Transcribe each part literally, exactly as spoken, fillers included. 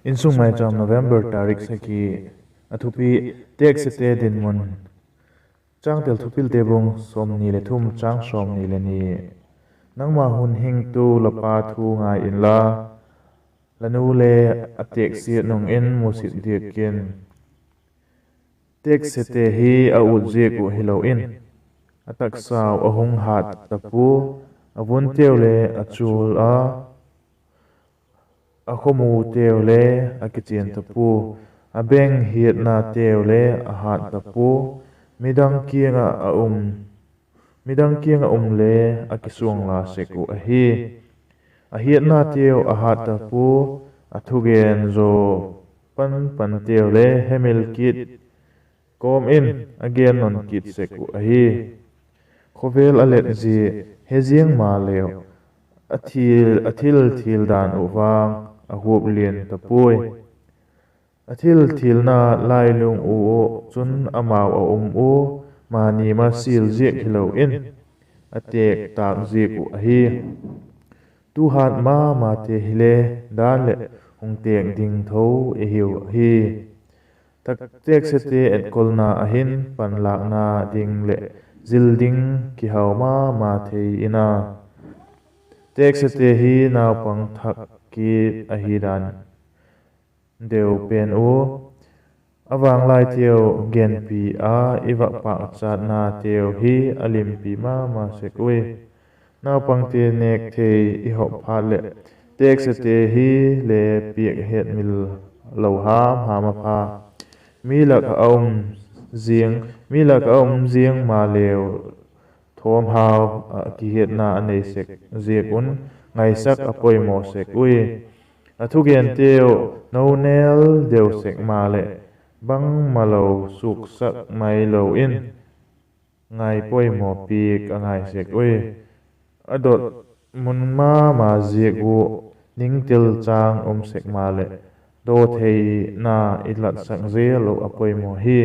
Insung Maicham, November tarik sagi. A thupi: Teksiate dinmun. Changtel: Thupilte bung sawmni le thum, chang sawmni le ni. Nangma hun hing tu la pa thu ngai inla, la nu le a teksiat nung in musit diak in. Teksiate hi a ut ziak uh hilo in, a taksau a hung hât ta pua, a vunteu le a chual a, a khawmuteu le a kichian ta pua, a beng hiatnateu le a hât ta pua, midang kiang ah a um, midang kiang ah um le a kisuangla sek uh ahi. A hiatnateu a hât ta pua, a thugen zaw pan panteu le hemil kit kawm in a gen non kit sek uh ahi. Khawvel a let zia he ziang maleu, a thil, a thil thil dan uh vang a huap lian ta puai. A thil thilna lailung uh chun amau a um ua, mani ma sil ziak hilo in, a têk tâk ziak uh ahi. Tu hat ma mate hile dan leh hung têk ding tho i hiu ahi. Tak teksiate etkolna ah hin panlâkna ding leh zil ding kihau ma ma thei in a. Teksiate hi naupang thak kit ahi dan deu pen ua, a vanglaiteu genpi a i va pâkchatnateu hi a limpi ma ma sek ui. Naupangte nêk thei i hawp phat leh, teksiate hi le piak hetmil lo ham ham a pha. Mi lak ah a um ziang, mi lak ah a um ziang maleu, thawmhau ah kihiatna a nei sek ziak un ngaisak a poimaw sek ui. A thugenteu no nêl deu sek maleh, bangmalo suksak mai lo in ngai poimaw piak a ngai sek ui. A dot mun ma ma ziak uh ningtel châng um sek maleh, dawtheina i latsak zel uh a poimaw hi.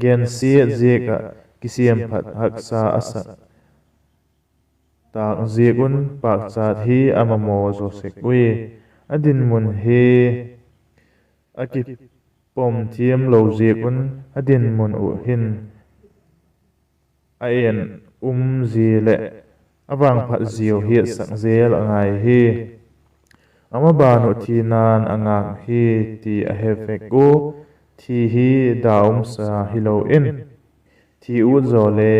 Gensiat ziak ah kisiam phat haksa a sak tâk ziak un pâkchat hi a mamaw zaw sek ui. A dinmun hi a kipom thiam lo ziak un a dinmun uh hin a en um zia leh a vangphat ziau hiatsak zel a ngai hi. A maban uh thina'n a ngâk hi ti a he vek ua, thi hi da umsa hilo in, thi ut zaw le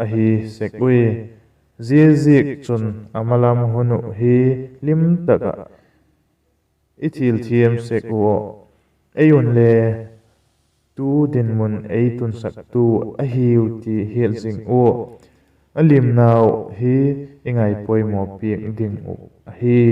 ahi sek ui. Ziaziakchun a malam hun uh hi lim tak ah i thil thiam sek ua, ei unle tu dinmun ei tunsaktu ahiu ti hiat zing ua, a limnau hi i ngai poimaw piak ding uh ahi.